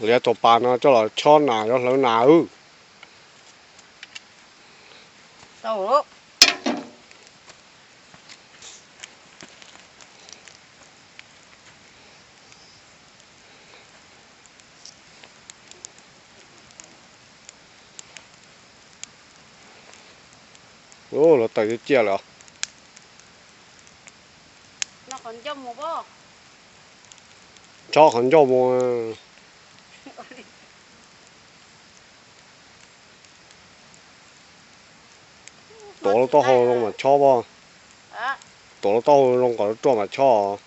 Liab tus pas no coj los chob nas yuav hlawv nas wb. Ub, hluav taws ciaj lawm. Chob qhov ncauj mus. Tuav lub taub hau zoo mas chob pob. Tuav lub taub hau zoo kom ruaj mas chob.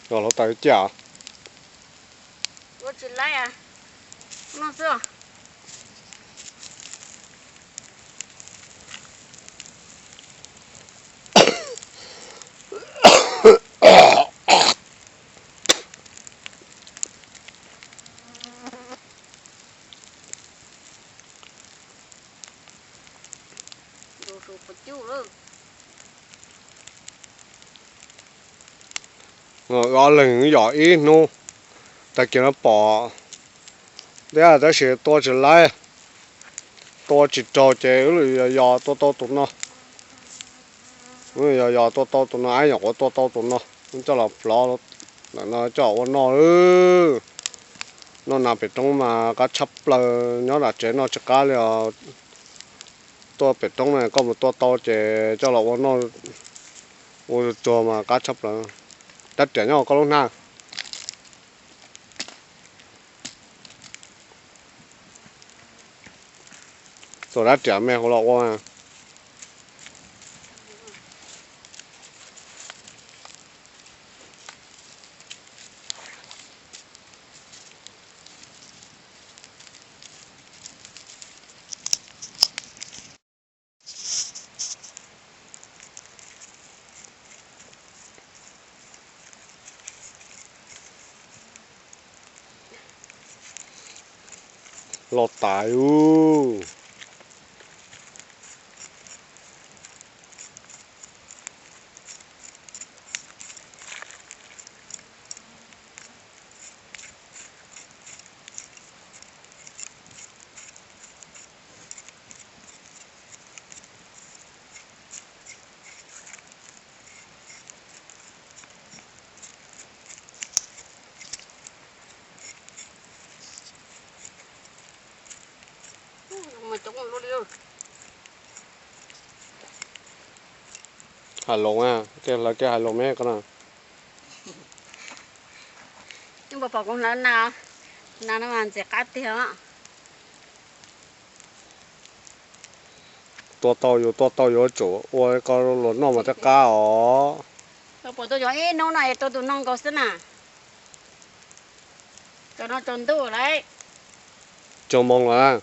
Hluav taws ciaj. Ob leeg yog ib hnub, tag kis no pom thiab tab sis tua tsis laib, tua tsis raug ces wb yos yos tua tau tus no. Wb yos yos tua tau tus no, ab nyuam qhuav tua tau tus no, coj los plov ntawm no coj ua noj. Noj nas pem roob mas qab tshaj plaws, nyob nram tsev noj tsis qab li os. Tuaj pem roob na, koj mus tua tau ces coj los ua noj, ua tsuag mas qab tshaj plaws. Rab riam nyob koj lub hnab. Tua rab riam me hauv los ua. Los tas ub. Hais lus, lawv kev hais lus me ko na. Pom kuv hlawv nas, nas no mas ntxim qab tiag. Tua tau yus, tua tau yuav tsum ua ko luag noj mas thiaj qab os. Pom tua cov ib hnub no es tua tus no nkaus xwb na. Cov no tsaus ntuj lawm. Cog moos lawm.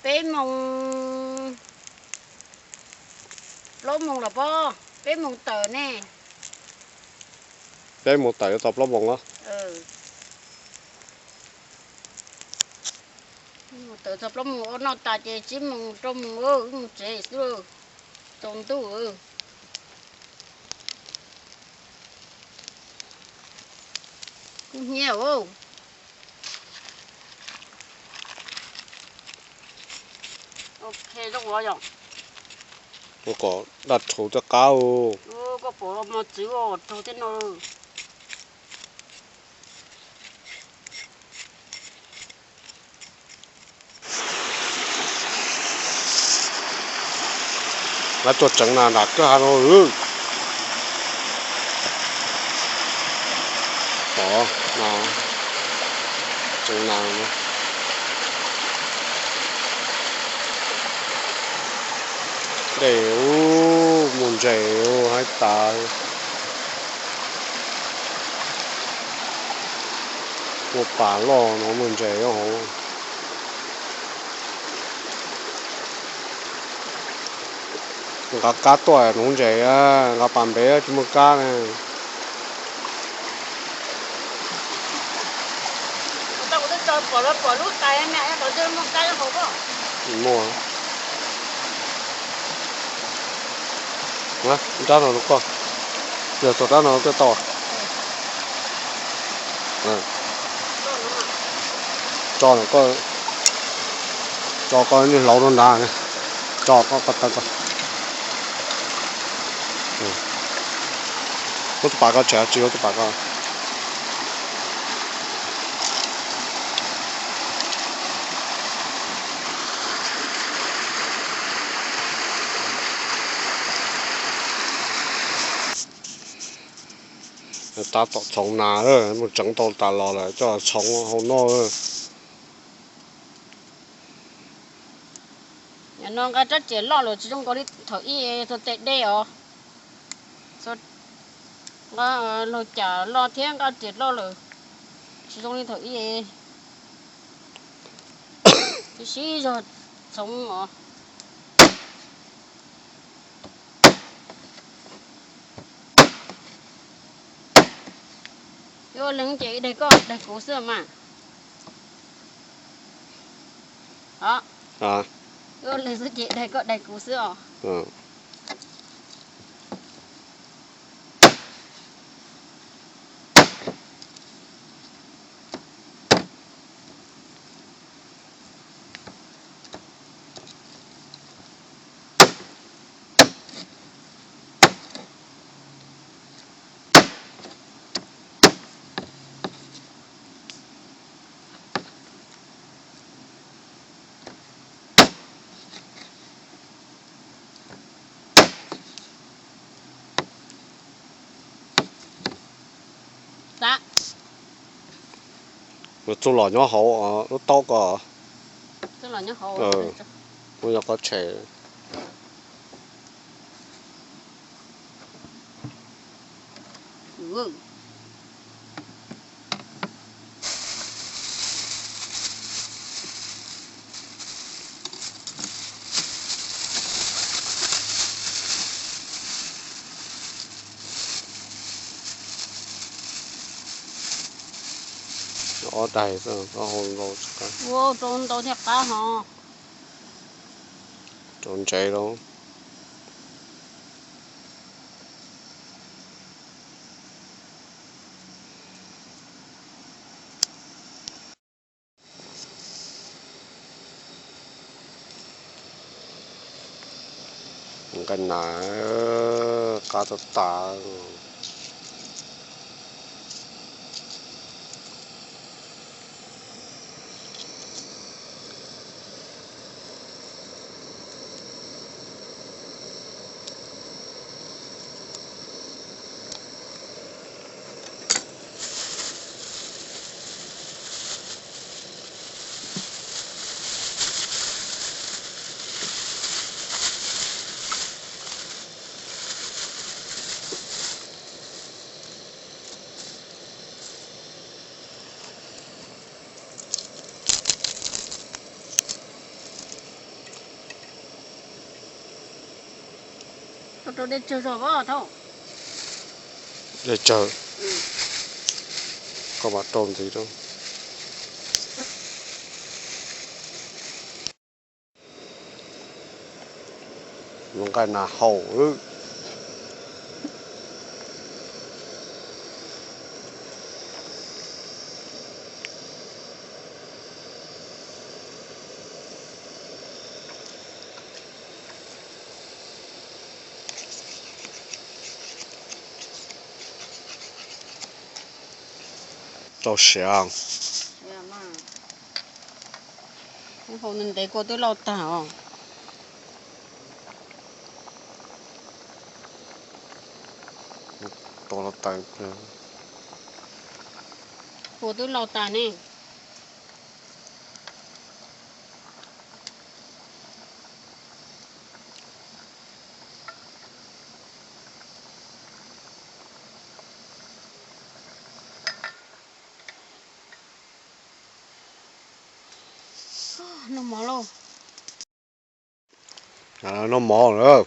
Peb moos, plaub moos lawm pob, peb moos tawm ne. Peb moos tawm yuav txog plaub moos os. Tawm txog plaub moos ua noj tas ces tsib moos rau moos wb mus tsev xwb. Tsaus ntuj. Kub hnyiab. Ok, zoo yom. Kom daj rhuv thiaj qab. Koj pom los mos txwv os, raug thiab no. Lawv tuaj tseev nas nram kwj ha no. Pom, tseev nas. Dej ub, mus ntses ub, haib tas. Ua pas loj no mus ntses hauv. Nqa kab tuaj nuv ntses, nqa pas npev tsis muaj kab na. Pom lawv pom lub tais me es tom ntej muaj kab hauv koj. Muaj. Rab no rau koj. Yog tau rab no koj tau. Tso no koj, tso koj niag hlauv rau nrad, tso koj koj taw koj. Muab tus pas koj tshem tsis yuav tus pas koj. Tab tom txhoov nas, mus tseev tau tas los lawm coj txhoov hau noj. Yog no nqa rab riam loj lawm tsis zoo nkaus li thaum ub, txhua tes dej os. Nqa laug cas loj thiab nqa riam loj lawm tsis zoo li thaum ub. Sib zog txhoov os. Yuav ua leej ces daig koj daig kuv xwb mas. Yuav ua leej xwb ces daig koj daig kuv xwb os. Txuj lom nyob hauv lub taub ko. Muab nyob qhov tshem. Ob daig, rau ntau thiaj qab ho. Rau ntsev lauj. Nqaij nas qab tag tas. Rau dej tsawg zog os thaub. Dej tsawg. Koj mam rau ntxiv rau. Nqaij nas haum. Rau siav. Hau ntev kua twb loj tag os. Kua twb loj tag ne. Noj mov lauj. Noj mov lawm.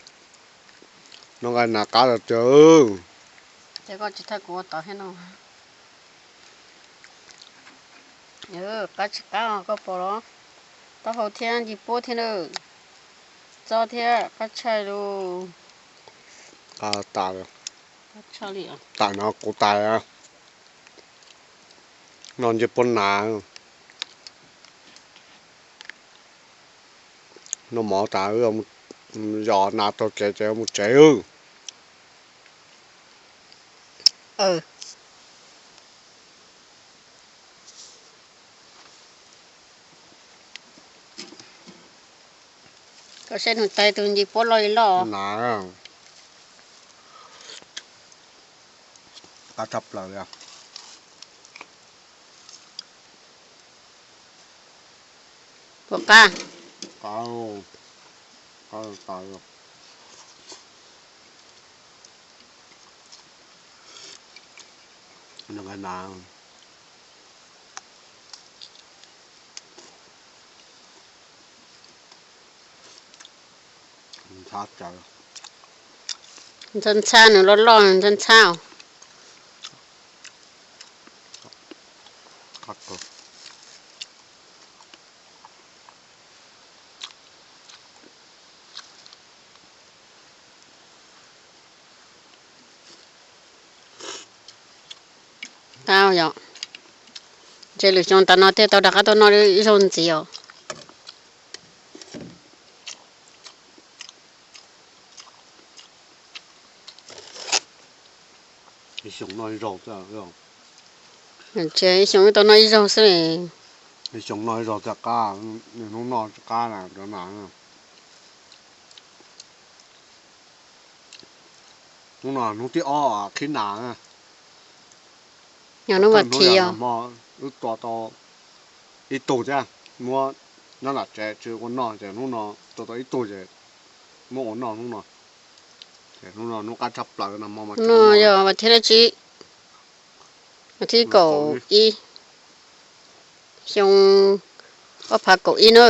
Noj nqaij nas qab los tiag. Ces koj tsis thaij kuv ua tod thiab no. Qab tsis qab koj pom los? Taub hau thiab ncej puab thiab na. Txob thiab qab tshaj lus. Qab tas. Tas no kuv tas. Noj ncej puab nas. Noj mov tas, yog nas taug kev ces mus tsev. Koj saib nws tais tus ncej puab loj li loj na. Qab tshaj plaws li. Puas qab? Ntxhab, nws loj loj ntxhab ntxhab. Qab yom. Ntshe lwm xyoo tas no thiaj tau rov qab tuaj noj ib zaug ntxiv os. Ib xyoo noj ib zaug xwb. Ib xyoo wb tau noj ib zaug xwb. Ib xyoo noj ib zaug txog qab, hnub no qab na. Hnub no hnub thib ob qhib nas. Yog hnub vas thiv os. Wb tua tau ib tug thiab, muab nyob nram tsev tsis ua noj ces hnub no tua tau ib tug ces muab ua noj hnub no. Ces hnub no hnub qab tshaj plaws no. No yog vas thiv dab tsi? Vas thib kaum ib, xyoo ob phav kaum ib na.